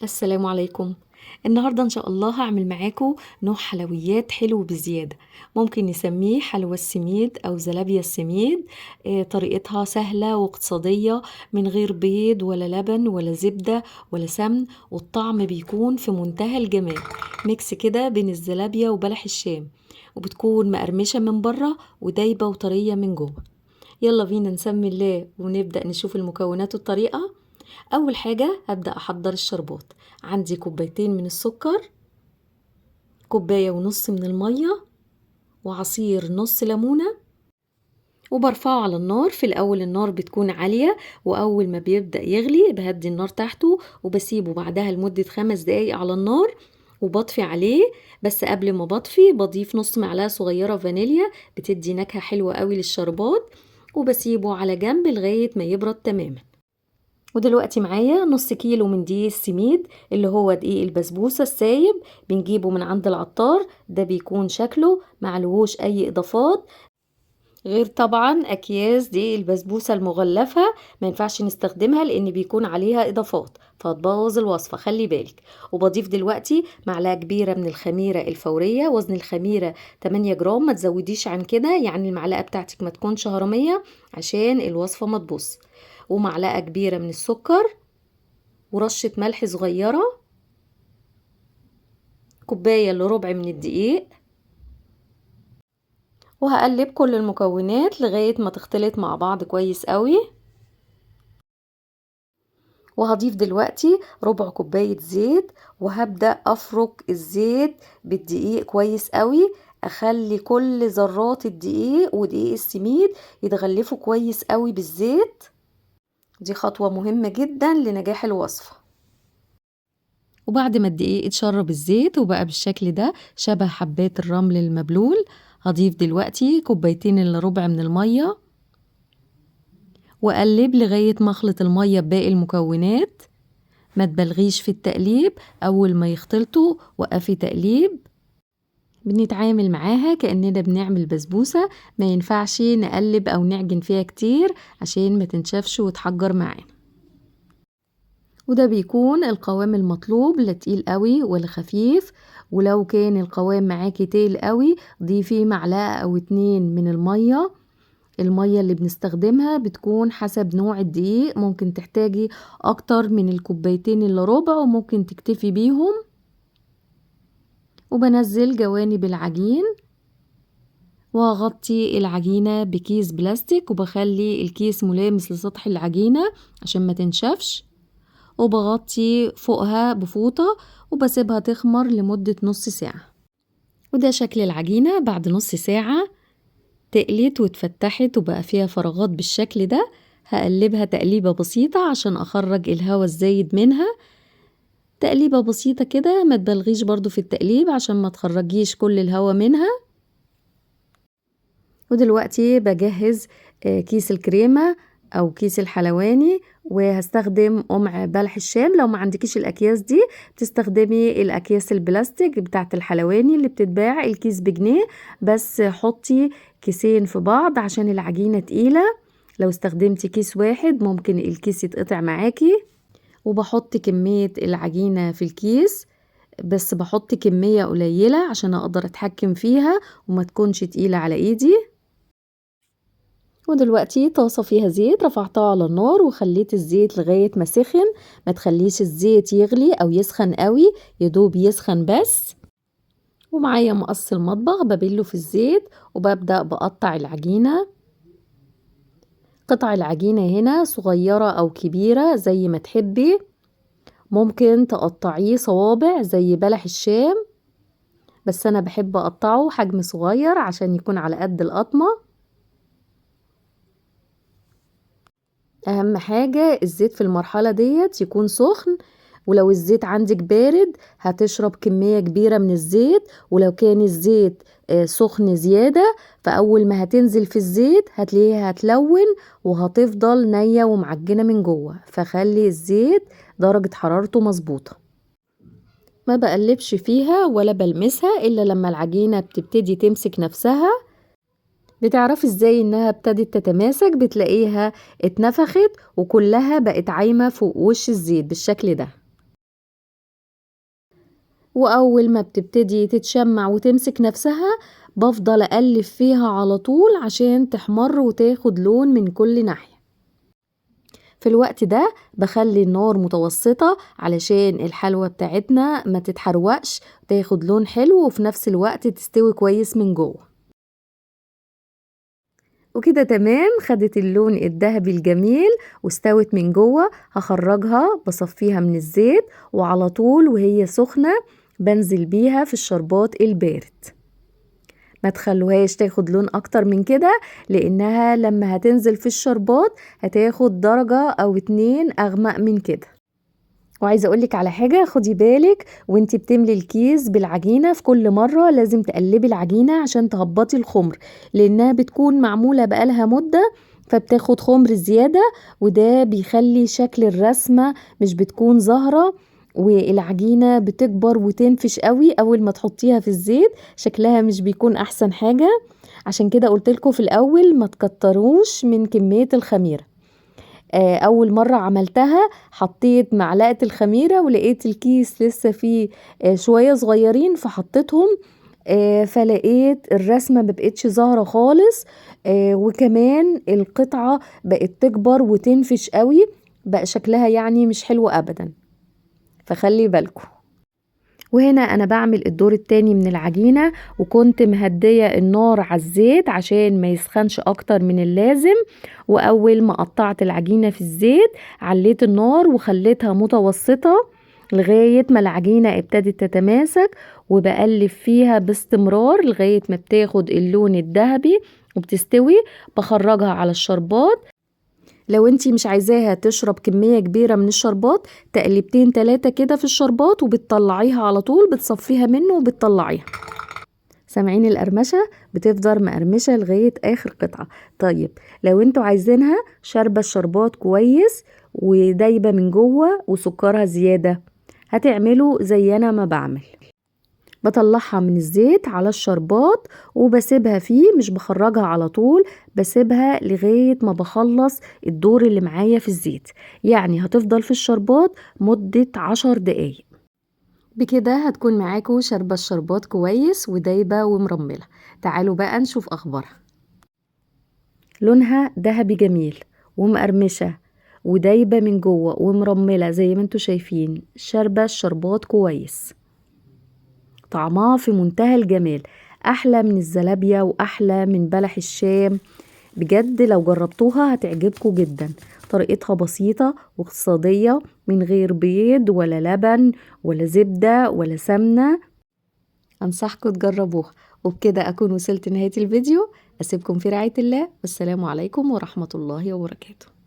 السلام عليكم. النهاردة إن شاء الله هعمل معاكم نوع حلويات حلو بزيادة، ممكن نسميه حلوى السميد أو زلابية السميد. طريقتها سهلة واقتصادية، من غير بيض ولا لبن ولا زبدة ولا سمن، والطعم بيكون في منتهى الجمال. mix كده بين الزلابية وبلح الشام، وبتكون مقرمشة من بره ودايبة وطرية من جوه. يلا بينا نسمي الله ونبدأ نشوف المكونات والطريقة. أول حاجة هبدأ أحضر الشربات. عندي كوبايتين من السكر، كوباية ونص من المية، وعصير نص ليمونة، وبرفعه على النار. في الأول النار بتكون عالية، وأول ما بيبدأ يغلي بهدي النار تحته وبسيبه بعدها لمدة 5 دقايق على النار وبطفي عليه. بس قبل ما بطفي بضيف نص معلقة صغيرة فانيليا، بتدي نكهة حلوة قوي للشربات، وبسيبه على جنب لغاية ما يبرد تماما. ودلوقتي معايا نص كيلو من دقيق السميد اللي هو دقيق البسبوسة السايب، بنجيبه من عند العطار. ده بيكون شكله معلهوش اي اضافات غير طبعا اكياس دقيق البسبوسة المغلفة، ما ينفعش نستخدمها لان بيكون عليها اضافات فهتبوظ الوصفة، خلي بالك. وبضيف دلوقتي معلقة كبيرة من الخميرة الفورية، وزن الخميرة 8 جرام، ما تزوديش عن كده، يعني المعلقة بتاعتك ما تكونش هرمية عشان الوصفة ما تبوظ. ومعلقة كبيرة من السكر، ورشة ملح صغيرة، كوباية الا ربع من الدقيق، وهقلب كل المكونات لغاية ما تختلط مع بعض كويس قوي. وهضيف دلوقتي ربع كوباية زيت، وهبدأ أفرك الزيت بالدقيق كويس قوي، أخلي كل ذرات الدقيق ودقيق السميد يتغلفوا كويس قوي بالزيت. دي خطوة مهمة جدا لنجاح الوصفة. وبعد ما الدقيق اتشرب الزيت وبقى بالشكل ده شبه حبات الرمل المبلول، هضيف دلوقتي كوبايتين الا ربع من المية، وأقلب لغاية ما اخلط المية بباقي المكونات. ما تبالغيش في التقليب، أول ما يختلطوا وقفي تقليب. بنتعامل معاها كأننا بنعمل بسبوسة، ما ينفعش نقلب أو نعجن فيها كتير عشان ما تنشفش وتحجر معانا. وده بيكون القوام المطلوب، لا تقيل قوي ولا خفيف. ولو كان القوام معاكي تقيل قوي ضيفي معلقة أو 2 من المية. المية اللي بنستخدمها بتكون حسب نوع الدقيق، ممكن تحتاجي أكتر من الكوبايتين إلا ربع وممكن تكتفي بيهم. وبنزل جوانب العجين، وهغطي العجينة بكيس بلاستيك، وبخلي الكيس ملامس لسطح العجينة عشان ما تنشفش، وبغطي فوقها بفوطة وبسيبها تخمر لمدة نص ساعة. وده شكل العجينة بعد نص ساعة، تقلت واتفتحت وبقى فيها فراغات بالشكل ده. هقلبها تقليبة بسيطة عشان أخرج الهواء الزايد منها، تقليبة بسيطة كده، ما تبالغيش برضو في التقليب عشان ما تخرجيش كل الهواء منها. ودلوقتي بجهز كيس الكريمة أو كيس الحلواني، وهستخدم قمع بلح الشام. لو ما عندكيش الأكياس دي بتستخدمي الأكياس البلاستيك بتاعت الحلواني اللي بتتباع الكيس بجنيه، بس حطي كيسين في بعض عشان العجينة تقيلة. لو استخدمتي كيس واحد ممكن الكيس يتقطع معاكي. وبحط كمية العجينة في الكيس، بس بحط كمية قليلة عشان أقدر أتحكم فيها وما تكونش تقيلة على إيدي. ودلوقتي طاسة فيها زيت رفعتها على النار وخليت الزيت لغاية ما سخن، ما تخليش الزيت يغلي أو يسخن قوي، يدوب يسخن بس. ومعايا مقص المطبخ ببله في الزيت وببدأ بقطع العجينة. قطع العجينة هنا صغيرة أو كبيرة زي ما تحبي، ممكن تقطعيه صوابع زي بلح الشام، بس أنا بحب أقطعه حجم صغير عشان يكون على قد القطمة. أهم حاجة الزيت في المرحلة ديت يكون سخن، ولو الزيت عندك بارد هتشرب كمية كبيرة من الزيت، ولو كان الزيت سخن زيادة فأول ما هتنزل في الزيت هتلاقيها هتلون وهتفضل نية ومعجنة من جوه، فخلي الزيت درجة حرارته مظبوطة. ما بقلبش فيها ولا بلمسها إلا لما العجينة بتبتدي تمسك نفسها. بتعرفي ازاي انها ابتدت تتماسك؟ بتلاقيها اتنفخت وكلها بقت عايمة فوق وش الزيت بالشكل ده. وأول ما بتبتدي تتشمع وتمسك نفسها بفضل أقلب فيها على طول عشان تحمر وتاخد لون من كل ناحية. في الوقت ده بخلي النار متوسطة علشان الحلوى بتاعتنا ما تتحرقش، تاخد لون حلو وفي نفس الوقت تستوي كويس من جوه. وكده تمام، خدت اللون الذهبي الجميل واستوت من جوه. هخرجها بصفيها من الزيت، وعلى طول وهي سخنة بنزل بيها في الشربات البارد. ما تخلوهاش تاخد لون اكتر من كده، لانها لما هتنزل في الشربات هتاخد درجة او 2 اغمق من كده. وعايزة اقولك على حاجة، خدي بالك وانتي بتملي الكيس بالعجينة في كل مرة لازم تقلبي العجينة عشان تهبطي الخمر، لانها بتكون معمولة بقالها مدة فبتاخد خمر زيادة، وده بيخلي شكل الرسمة مش بتكون ظاهرة، والعجينة بتكبر وتنفش قوي اول ما تحطيها في الزيت، شكلها مش بيكون احسن حاجة. عشان كده قلتلكوا في الاول ما تكتروش من كمية الخميرة. اول مرة عملتها حطيت معلقة الخميرة ولقيت الكيس لسه فيه شوية صغيرين فحطيتهم، فلقيت الرسمة ما بقتش ظاهرة خالص، وكمان القطعة بقت تكبر وتنفش قوي، بقى شكلها يعني مش حلو ابدا، فخلي بالكم. وهنا انا بعمل الدور التاني من العجينة، وكنت مهدية النار على الزيت عشان ما يسخنش اكتر من اللازم. واول ما قطعت العجينة في الزيت عليت النار وخليتها متوسطة لغاية ما العجينة ابتدت تتماسك، وبقلب فيها باستمرار لغاية ما بتاخد اللون الذهبي وبتستوي. بخرجها على الشربات. لو انتي مش عايزاها تشرب كمية كبيرة من الشربات تقلبتين 3 كده في الشربات وبتطلعيها على طول، بتصفيها منه وبتطلعيها. سامعين القرمشة؟ بتفضل مقرمشة لغاية آخر قطعة. طيب لو انتوا عايزينها شاربة الشربات كويس ودايبة من جوه وسكرها زيادة، هتعملوا زي انا ما بعمل، بطلعها من الزيت على الشربات وبسيبها فيه، مش بخرجها على طول، بسيبها لغاية ما بخلص الدور اللي معايا في الزيت، يعني هتفضل في الشربات مدة 10 دقايق. بكده هتكون معاكم شاربة الشربات كويس ودايبة ومرملة. تعالوا بقى نشوف اخبارها. لونها ذهبي جميل ومقرمشة ودايبة من جوه ومرملة زي ما انتوا شايفين، شاربة الشربات كويس، طعمها في منتهى الجمال، احلى من الزلابية واحلى من بلح الشام. بجد لو جربتوها هتعجبكم جدا. طريقتها بسيطة واقتصادية، من غير بيض ولا لبن ولا زبدة ولا سمنة. انصحكم تجربوها. وبكده اكون وصلت لنهاية الفيديو. اسيبكم في رعاية الله، والسلام عليكم ورحمة الله وبركاته.